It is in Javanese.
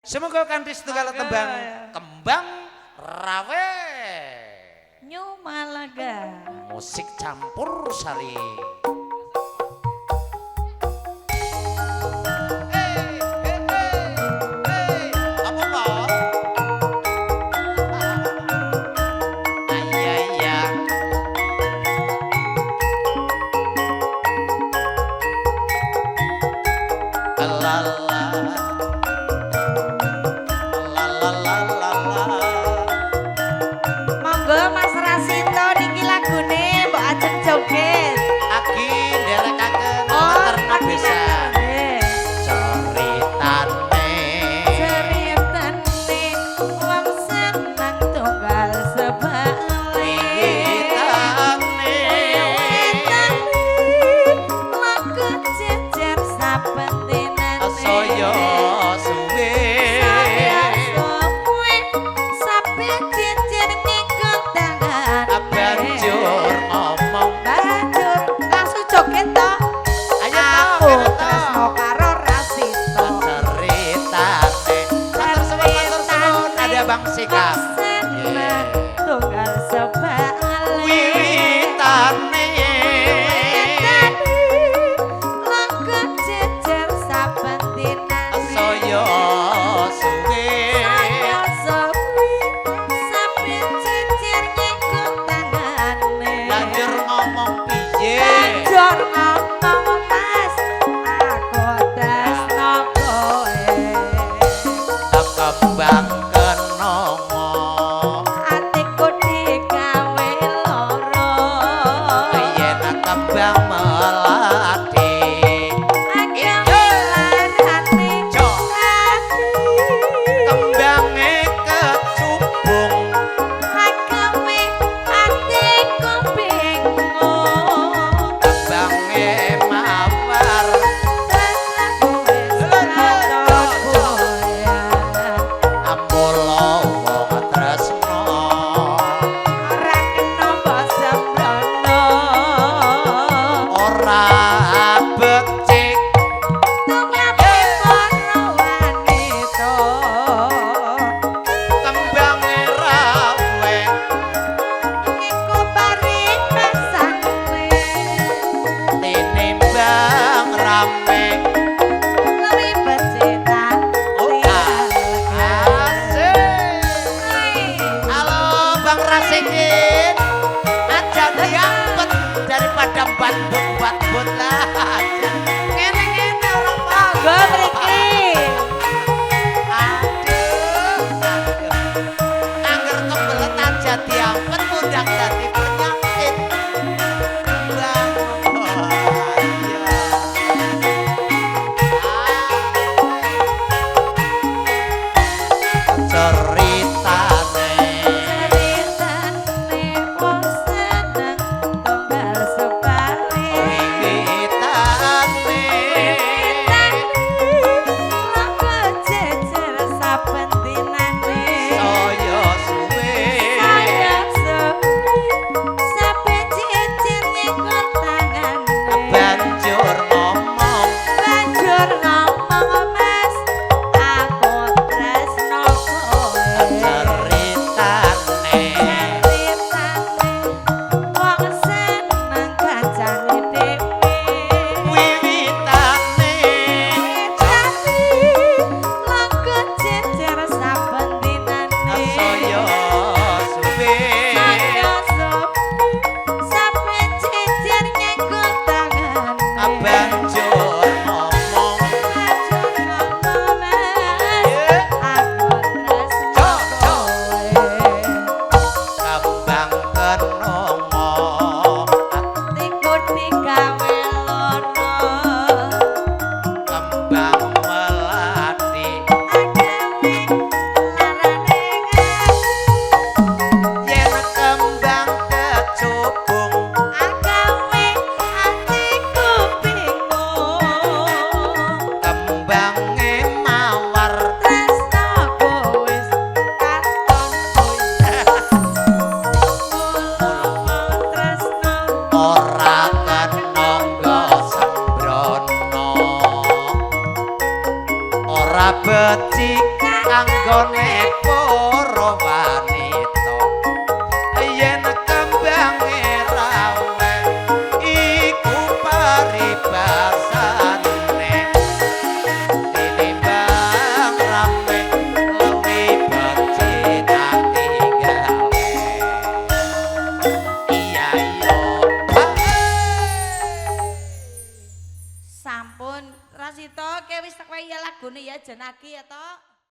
Semoga kanthi setunggal tembang Kembang Rawe. New Malaga. Musik campur sari. Monggo Mas Rasito niki lagune mbok ajeng joget. Aki nderekaken materna besan. Ceritane Ceritane wong seneng tunggal sebale. Wiwitane Wiwitane lagu jejer saben dinane. Saya suwe. Saya suwe sampe jejer nyengkol tangan. Banjur ngomong. Banjur langsung joget toh. Ayo Aku toh, tresno karo Rasito. Ceritane. Matur suwun, matur suwun. Ada Bang Sikap. Seneng tunggal sebale. Wiwitane Lagu jejer saben dinane. saya suwe. Saya suwe sampe jejer nyengkol tangane. Banjur ngomong piye? Banjur ngomong Mas, aku tresno kowe. Kembang kenongo Atiku digawe loro. Yen kembang melati. Agawe larane Jo. ati. Kembange kecubung. Agawe atiku bingung. Kembange mawar. Tresnaku wis katon goyah. Ambola wong tresno. Ora kena mbok sembrono. Ora becik. Tumrape para wanita. Kembange rawe. Iku paribasane. Tinimbang rame. Luwih becik tak Asik. Halo Bang Rasikin, aja diangkut daripada batbut-batbut lah. Ngene-ngene ora apa. Monggo mriki. Aduh, aduh. Angger kebelet aja diangkut mundang dadi penyakit. Bang. Oh, iya. Ceritane. Ceritane wong seneng tunggal sebale. Wiwitane. Kanggone para wanita yen kembange rawe iku paribasane, tinimbang rame luwih becik katinggale. Iya iya. Sampun Rasito, ke wis tak wehi lagune ya, jenaki ya toh.